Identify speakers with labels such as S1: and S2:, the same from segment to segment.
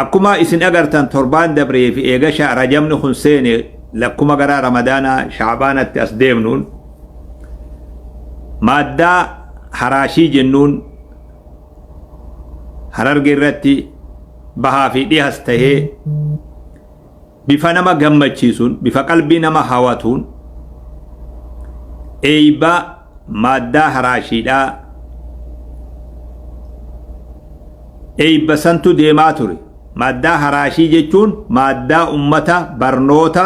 S1: Akkuma isin agartan torbaan dabree fi eega Rajabni kun seene lakkuma gara Ramadaanaa Sha'baanatti as deemnuun maaddaa haraashii jennuun Hararge irratti bahaa fi dhihas tahee bifa nama gammachiisuun bifa qalbii nama hawatuun eeyba maaddaa haraashiidhaa eeyba santu deemaa ture. Maaddaa haraashii jechuun maaddaa ummata barnoota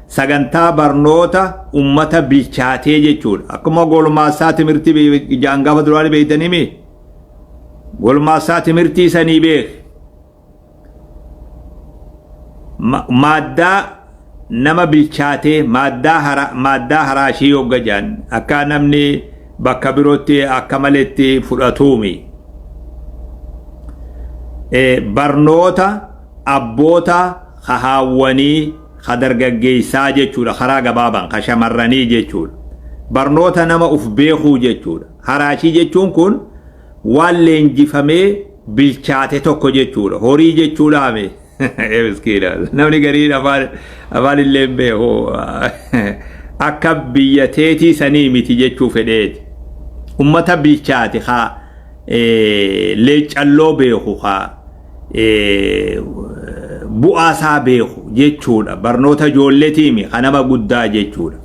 S1: sagantaa barnoota ummata bilchaatee jechuudha. Akkuma golmaassaa timirtii ja'an gaafa duraanii beeytanii mi? Golmaassaa timirtii sanii beek. Maaddaa nama bilchaatee maaddaa haraashii yogga jedhan akka namni bakka birootti akka maletti fudhatuumi. Barnoota abboota hahaawwanii ka dargaggeessaa jechuudha karaa gabaabaan ka shamarranii jechuudha. Barnoota nama uf beekuu jechuudha. Haraashii jechuun kun waan leenjifamee bilchaate tokko jechuudha. Horii jechuudhaami. Ee miskiina. Namni gariin afaan afaan illee hin beeku. Akka biyya teetii sanii miti jechuu fedheeti. Ummata bilchaate haa leeccalloo beeku haa bu'aa isaa beeku jechuudha. Barnoota ijoolleetiimi kan nama guddaa jechuudha.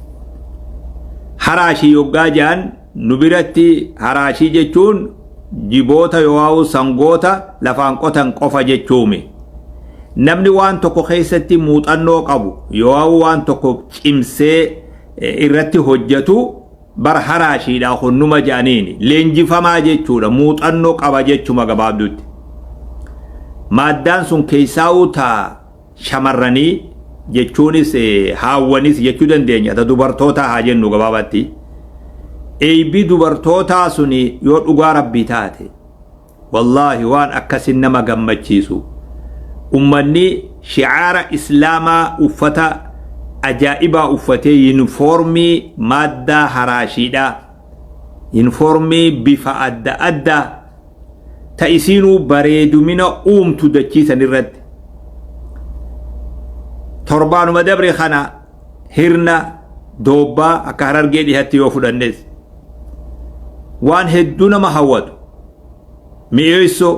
S1: Haraashii yoggaa jedhan Nu biratti haraashii jechuun jiboota yooauu sangoota lafaan qotan qofa jechuumi. Namni waan tokko keessatti muuxannoo qabu yooauu waan tokko cimsee irratti hojjetu bar haraashiidha kun numa jedhaniini. Leenjifamaa jechuudha muuxannoo qaba jechuma gabaabdutti. Maaddaan sun keessaa'uu taa shamarranii jechuunis haawwanis jechuu dandeenya ta dubartootaa haa jennu gabaabatti. Eeybi dubartootaa suni yoo dhugaa rabbii taate wallaahi waan akkasin nama gammachiisu ummanni shi'aara islaamaa uffata ajaa'ibaa uffatee yunifoormii maaddaa haraashiidha yunifoormii bifa adda addaa ta isiinuu bareedumina uumtu dachii san irratti. Torbaanuma dabre kana hirna doobbaa akka harargee dhihatti yoo fudhannes waan hedduu nama hawwatu mi'eessoo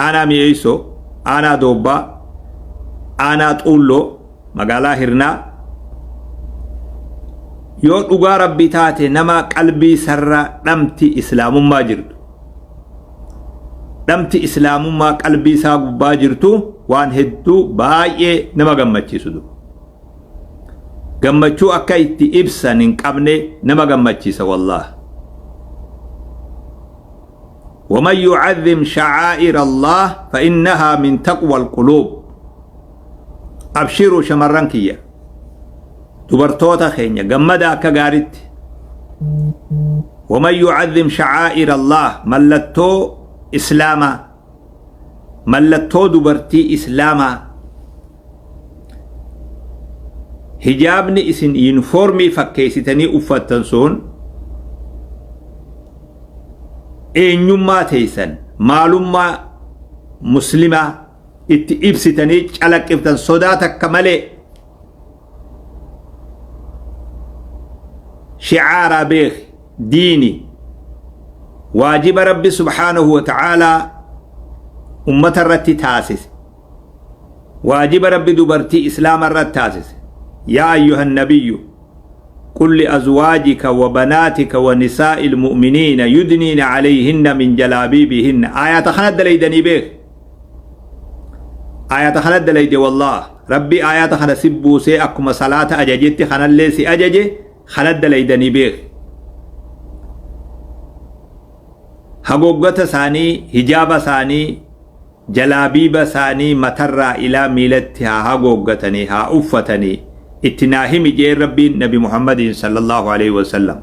S1: aanaa mi'eessoo aanaa doobbaa aanaa xuulloo magaalaa Hirnaa yoo dhugaa rabbii taate nama qalbii sarra dhamti islaamummaa jirtu dhamti islaamummaa qalbii isaa gubbaa jirtu waan hedduu baay'ee nama gammachiisu du gammachuu akka itti ibsan hin qabne nama gammachiisa wallaah ومن يعظم شعائر الله فإنها من تقوى القلوب Abshiru shamarran kiyya dubartoota keenya gammada akka gaaritti waman yucadhim shacaa'ir Allah mallattoo islaamaa mallattoo dubartii islaamaa hijaabni isin yunifoormii fakkeessitanii uffattan sun eenyummaa teessan maalummaa muslimaa itti ibsitanii calaqqiftan sodaa takka malee shi'aaraa beeki diini waajiba rabbi subhaanahu wa ta'aalaa ummata irratti taasise waajiba rabbi dubartii islaama irratti taasise yaa ayyuhan nabiyyu قل لأزواجك وبناتك ونساء المؤمنين يدنين عليهن من جلابيبهن آيات خند ليدني بيك Aayata kana dalayde wallaah rabbi aayata kana si buusee akkuma salaata ajajetti kanallee si ajaje kana dalaydanii beeki hagooggata isaanii hijaaba isaanii jalaabiiba isaanii matarraa ilaa miilatti haa hagooggatanii haa uffatanii itti naa himi jeen rabbiin nabi muhammadiin sallallahu alaihi wasallam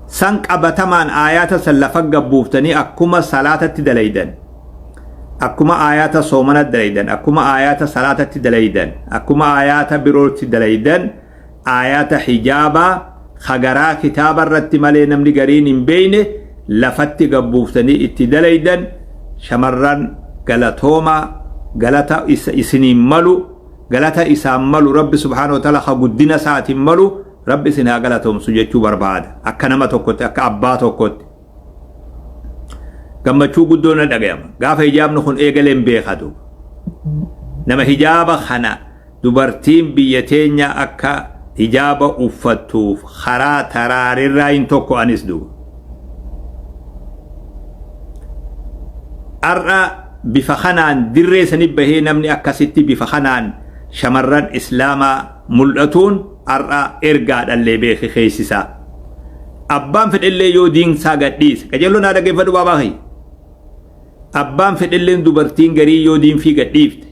S1: San qabatamaan aayaata san lafa gad buuftanii akkuma salaatatti dalaydan, akkuma aayaata soomanatti dalaydan, akkuma aayaata salaatatti dalaydan, akkuma aayaata birootti dalaydan, aayaata hijaabaa ka garaa kitaaba irratti malee namni gariin hin beeyne lafatti gad buuftanii itti dalaydan shamarran Galatoomaa, galata isiniin malu, galata isaan malu, Rabbi subhaanahu wa ta'ala ka guddina isaatiin malu Rabbi isin haa galatoomsu jechuu barbaada. Akka nama tokkotti, akka abbaa tokkotti. Gammachuu guddoo na dhagayama. Gaafa hijaabni kun eegaleen beeka duuba. Nama hijaaba kana dubartiin biyya teenya akka hijaaba uffattuuf karaa taraarirraa hin tokko anis duuba. Har'a bifa kanaan dirree sani bahee namni akkasitti bifa kanaan shamarran Islaamaa mul'atuun har'a ergaadhallee beeki keessisaa. Abbaan fedhellee yoo diinsaa gadhiise, qajeelloo naa dhaggeeffadhu baabaa kiyya. Abbaan fedhelleen dubartiin garii yoo diinfii gadhiifte,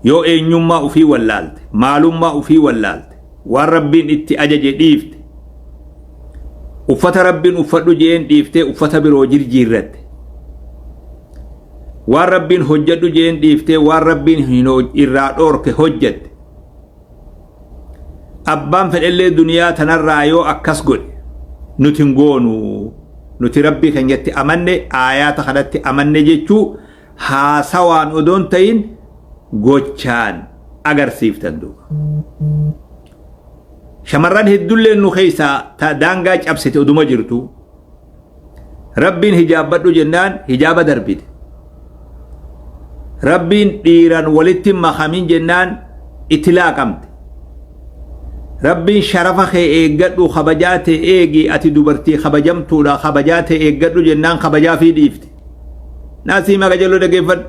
S1: yoo eenyummaa ufii wallaalte, maalummaa ufii wallaalte, waan Rabbiin itti ajaje dhiifte, uffata Rabbiin uffadhu je'een dhiiftee uffata biroo jirjiirratte, waan Rabbiin hojjadhu je'een dhiiftee waan Rabbiin irraa dhoorke hojjatte, abbaan fedhellee duniyaa tanarraa yoo akkas godhe nuti hin goonu, nuti Rabbii keenyatti amanne, aayaata kanatti amanne jechuu haasawaan odoon ta'in gochaan agarsiiftan duuba. Shamarran heddullee nu keessaa ta daangaa cabsite oduma jirtu, Rabbiin hijaabbadhu jennaan hijaaba darbite. Rabbiin dhiiran walitti makamin jennaan itti laaqamte. Rabbiin sharafa kee eeggadhu, kabajaa tee eegi, ati dubartii kabajamtuudha, kabajaa tee eeggadhu jennaan kabajaa fi dhiifte. Naasii maqa jaloo dhageeffadhu.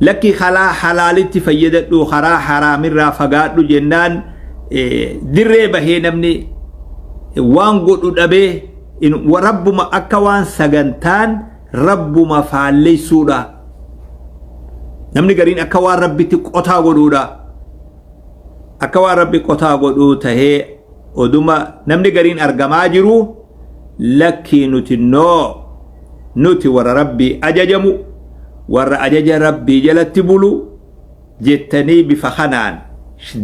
S1: Lakki karaa halaalitti fayyadadhu, karaa haraamirraa fagaadhu jennaan dirree bahee namni waan godhu dhabee Rabbuma akka waan sagantaan Rabbuma faalleessuudha. Namni gariin akka waan Rabbitti qotaa godhuudha. Akka waan Rabbi qotaa godhuu tahee oduma namni gariin argamaa jiru, lakkii nuti noo, nuti warra Rabbii ajajamu, warra ajaja Rabbii jalatti bulu jettanii bifa kanaan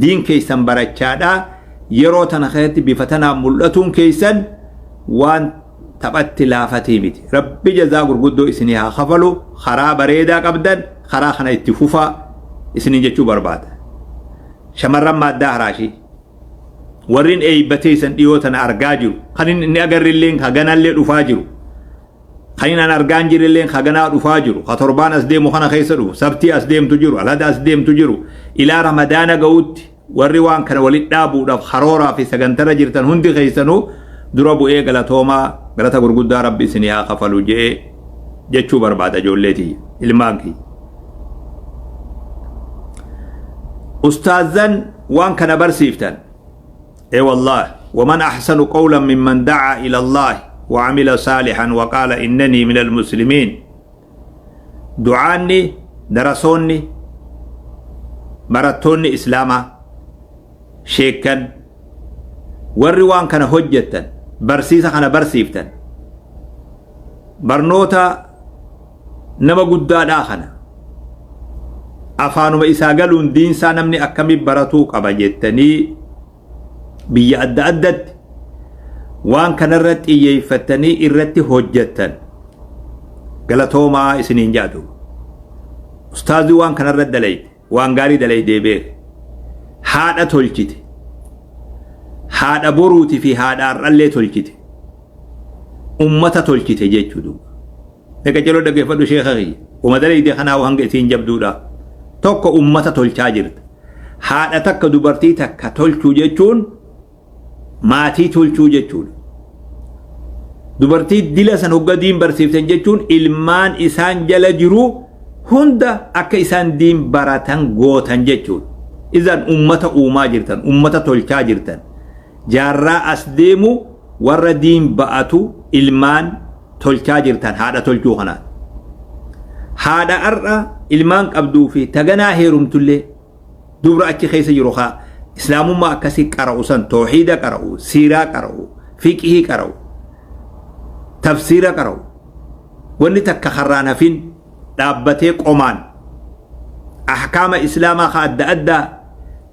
S1: diin keessan barachaadha. Yeroo tana keessatti bifa tanaan mul'atuun keessan waan taphatti laafatii miti. Rabbi jazaa gurguddoo isinii haa kafalu. Karaa bareedaa qabdan, karaa kana itti fufaa isiniin jechuu barbaada. Shamarran maaddaa haraashii warrin eeybatee isan dhiyoo tana argaa jiru, kan inni agarrilleen haganallee dhufaa jiru, kan inni an argaa hin jirrelleen haganaa dhufaa jiru, ka torbaan as deemu kana keessa dhufu, sabtii as deemtu jiru, alhada as deemtu jiru, ilaa Ramadaana ga'utti warri waan kana walitti dhaabuudhaaf karooraa fi sagantarra jirtan hundi keessanuu dura bu'ee galatoomaa, galata gurguddaa Rabbi isinii haa kafalu je'ee jechuu barbaada. Ijoollee tiyya, ilmaan kiyya, ustaazan waan kana barsiiftan, ee wallahi, waman ahsanu qawlan mimman dacaa ila Allahi wa amila saalihan wa qaala innanii min almuslimiin. Ducaanni, darasoonni, barattoonni Islaamaa, sheekkan, warri waan kana hojjettan, barsiisa kana barsiiftan, barnoota nama guddaadhaa kana afaanuma isaa galuun diinsaa namni akkamii baratuu qaba jettanii biyya adda addatti waan kanarra xiyyeeffattanii irratti hojjettan, galatoomaa isiniin jedhu. Ustaazii waan kanarra dalayte, waan gaarii dalaydee beeke. Haadha tolchite, haadha boruuti fi haadha har'allee tolchite, ummata tolchite jechuu duuba. Egaa jaloo dhaggeeffadhu sheeka kiyya. Uma dalayde kanaa hanga isiin jabduudha. Tokko ummata tolchaa jirta. Haadha takka, dubartii takka tolchuu jechuun maatii tolchuu jechuudha. Dubartii dila san hogga diin barsiiftan jechuun ilmaan isaan jala jiru hunda akka isaan diin baratan gootan jechuudha. Izan ummata uumaa jirtan, ummata tolchaa jirtan. Jaarraa as deemu warra diin ba'atu ilmaan tolchaa jirtan haadha tolchuu kanaan. Haadha har'a ilmaan qabduu fi taganaa heerumtullee dubra achi keessa jiru haa Islaamummaa akkasii qara'u san, toohiida qara'u, siiraa qara'u, fiqhii qara'u, tafsiira qara'u, wanni takka karraan hafin dhaabbatee qomaan ahkaama Islaamaa ka adda addaa,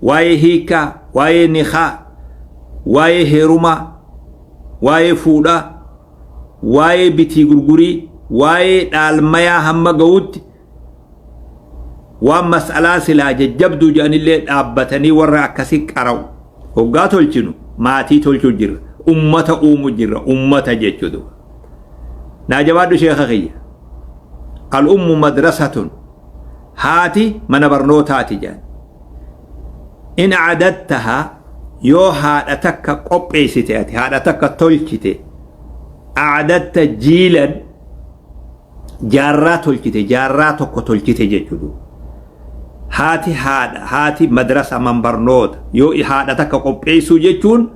S1: waa'ee hiikaa, waa'ee nikaa, waa'ee heerumaa, waa'ee fuudhaa, waa'ee bitii gurgurii. Waa'ee dhaalmayaa hamma ga'utti waan mas'alaa silaa jajjabduu jedhanillee dhaabbatanii warra akkasii qara'u. Hoggaa tolchinu maatii tolchuu jirra. Ummata uumu jirra. Ummata jechuudha. Naa jabaadhu sheekha kiyya. Al-ummu madrasatun. Haati mana barnootaati jedhan. In acadattaha, yoo haadha takka qopheessite, ati haadha takka tolchite, acadatta jiilan, jaarraa tolchite, jaarraa tokko tolchite jechuudha. Haati haadha, haati madrasa, man barnoota. Yoo haadha takka qopheessuu jechuun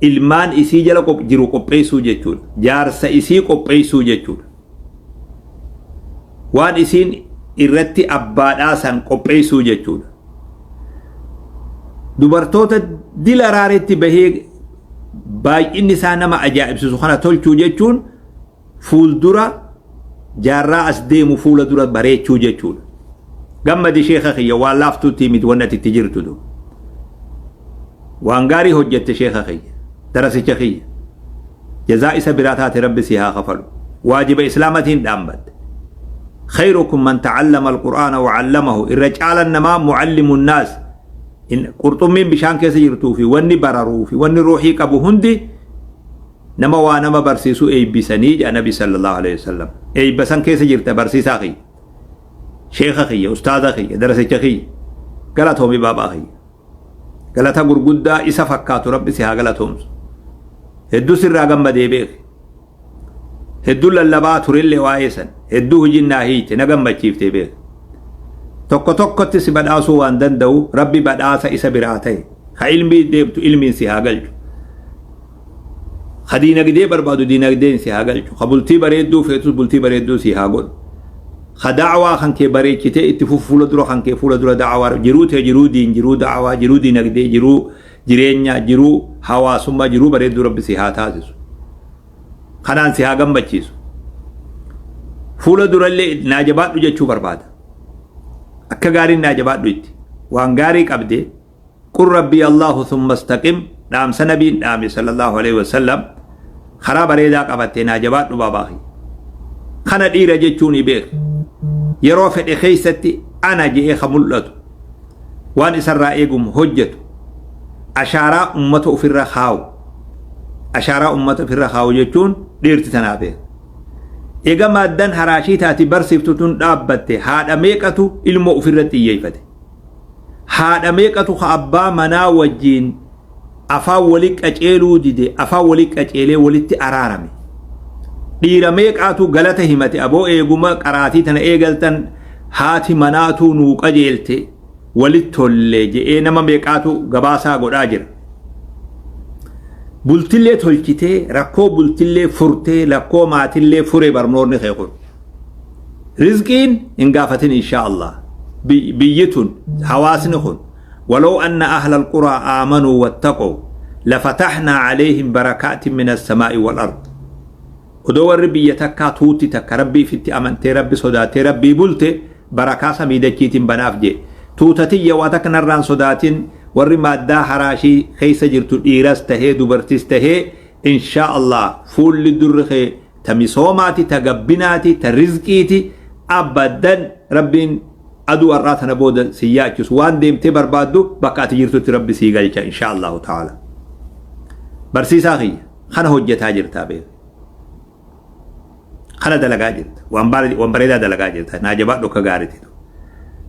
S1: ilmaan isii jala jiru qopheessuu jechuudha. Jaarsa isii qopheessuu jechuudha. Waan isiin irratti abbaadhaa san qopheessuu jechuudha. Dubartoota dila raaretti bahee baay'inni isaa nama ajaa'ibsiisu kana tolchuu jechuun fuuldura jaarraa as deemu fuula dura bareechuu jechuudha. Gammadi sheeka kiyya, waan laaftuutti miti wanni ati itti jirtu du. Waan gaarii hojjette sheeka kiyya, darasicha kiyya. Jazaa isa biraa taate Rabbi si haa kafalu. Waajiba Islaamatiin dhaambatte. خيركم من تعلم القرآن وعلمه, irra caalan namaa معلم الناس. Qurxummiin bishaan keessa jirtuu fi wanni bararuu fi wanni ruuxii qabu hundi nama waa nama barsiisuu eebbisanii jedha Nabi صلى الله عليه وسلم. Eebbasan keessa jirta, barsiisaa kiyya, sheeka kiyya, ustaaza kiyya, darasicha kiyya. Galatoomi baabaa kiyya. Galata gurguddaa isa fakkaatu Rabbi si haa galatoomsu. Hedduu sirraa gammadee beeki. Hedduu lallabaa turellee waa'ee san hedduu hojiin naa hiite, na gammachiiftee beeki. Tokko tokkotti si badhaasuu waan danda'u Rabbi badhaasa isa biraa ta'e ka ilmii deemtu ilmiin si haa galchu, ka diinagdee barbaadu diinagdeen si haa galchu, ka bultii bareedduu feetus bultii bareedduu si haa godhu, ka da'awaa kan kee bareechitee itti fufu fuula dura kan kee fuula dura da'awaa jiruu ta'e, jiruu diin, jiruu da'awaa, jiruu diinagdee, jiruu jireenyaa, jiruu hawaasummaa, jiruu bareedduu Rabbi si haa taasisu. Kanaan si haa gammachiisu. Fuula durallee naa jabaadhu jechuu barbaada. Akka gaariin naa jabaadhu itti. Waan gaarii qabde. قل ربي الله ثم استقم, dhaamsa nabiin dhaame صلى الله عليه وسلم. Karaa bareedaa qabatte, naa jabaadhu baabaa. Kana dhiira jechuun beek. Yeroo fedhe keeysatti ana je'ee ka mul'atu. Waan isarraa eegumu hojjetu. Ashaaraa ummata ofirra kaawu. Ashaaraa ummata ofirra kaawu jechuun dhiirti tanaa beek. Eega maaddan haraashii taati barsiiftu tun dhaabbatte, haadha meeqatu ilmoo ofirra xiyyeeffate? Haadha meeqatu ka abbaa manaa wajjiin afaan wali qaceeluu dide afaan wali qaceelee walitti araarame? Dhiira meeqaatu galata himate, aboo eeguma qaraatii tana eegaltan haati manaatuu nuu qajeelte, walitti tolle je'ee nama meeqaatu gabaasaa godhaa jira? Bultillee tolchitee, rakkoo bultillee furtee, rakkoo maatillee fure barnoonni kee kun. Rizqiin hin gaafatin إن شاء الله. Biyyi tun, hawaasni kun, ولو أن أهل القرى آمنوا واتقوا لفتحنا عليهم بركات من السماء والأرض. Odoo warri biyya takkaa tuutti takka Rabbii fitti amantee, Rabbi sodaatee, Rabbii bulte, barakaa samii dachiitiin banaaf jee. Tuutatiyya, waa takka narraan sodaatin. Warri maaddaa haraashii keessa jirtu, dhiiras tahee dubartis tahee, إن شاء الله fuulli durri kee ta misoomaati, ta gabbinaati, ta rizqiiti. Abaddan Rabbiin aduu har'aa tana booda si yaachisu. Waan deemtee barbaaddu bakka ati jirtutti Rabbi sii galcha إن شاء الله تعالى. Barsiisaa kiyya, kana hojjetaa jirtaa beeku. Kana dalagaa jirta, waan bareedaa dalagaa jirta. Naa jabaadhu akka gaariitti.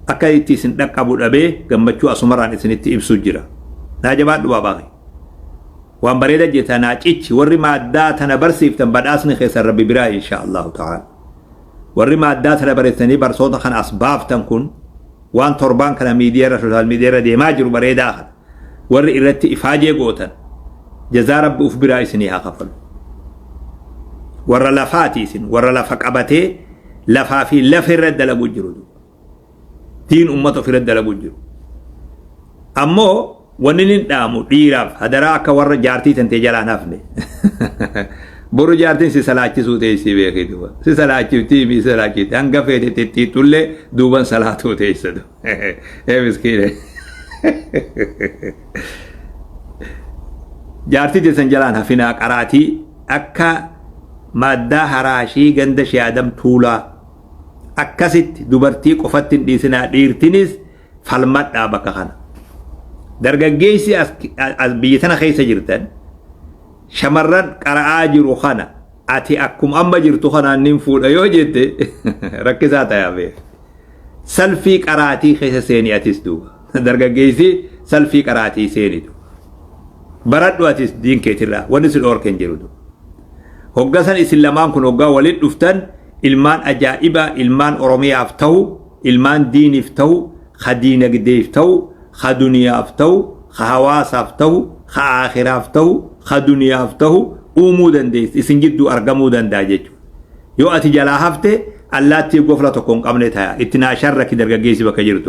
S1: Akka itti isin dhaqqabu dhabee gammachuu asumarraan isinitti ibsu jira. Naa jabaadhu baabaa kiyya, waan bareeda jirta. Naa cichi. Warri maaddaa tana barsiiftan badhaasni keessan Rabbi biraa إن شاء الله تعالى. Warri maaddaa tana bareessanii barsoota kana as baaftan kun, waan torbaan kana miidiyaarra, social miidiyaarra deemaa jiru bareedaa kana warri irratti ifaajee gootan, jazaa Rabbi uf biraa isinii haa kafalu. Warra lafaati isin, warra lafa qabatee lafaa fi lafa irra dalagu jiru, diin ummata ofirra dalagu jiru. Ammoo wanni nin dhaamu dhiiraaf, hadaraa akka warra jaartii tantee jalaan hafne. Boru jaartiin si salaachisuu teessii beekitu, si salaachiftii mi salaachifti, hanga feete xixxiixullee duuban salaatuu teessatu. Ee miskiine, jaartii teessan jalaan hafinaa. Qaraatii akka Maaddaa Haraashii ganda Shee Adam Tuulaa. Akkasitti dubartii qofatti hin dhiisinaa dhiirtinis falmadhaa bakka kana. Dargaggeessi as biyya tana keessa jirtan shamarran qara'aa jiru kana ati akkuma amma jirtu kanaan nin fuudha yoo jette rakkisaa ta'a beek. Salfii qaraatii keessa seeni atis duuba. Dargaggeessi salfii qaraatii seeni duuba. Baradhu atis diin keetirraa wanni si dhoorke hin jiru duuba. Hoggasan isin lamaan kun hoggaa waliin dhuftan ilmaan ajaa'ibaa ilmaan Oromiyaaf ta'u, ilmaan diiniif ta'u, ka diinagdeef ta'u, ka duniyaaf ta'u, ka hawaasaaf ta'u, ka aakhiraaf ta'u, ka duniyaaf ta'u uumuu dandeessi isin jidduu argamuu danda'a jechuudha. Yoo ati jalaa hafte allaattii gofla tokko hin qabne ta'a. Itti naa sharraki dargaggeessi bakka jirtu.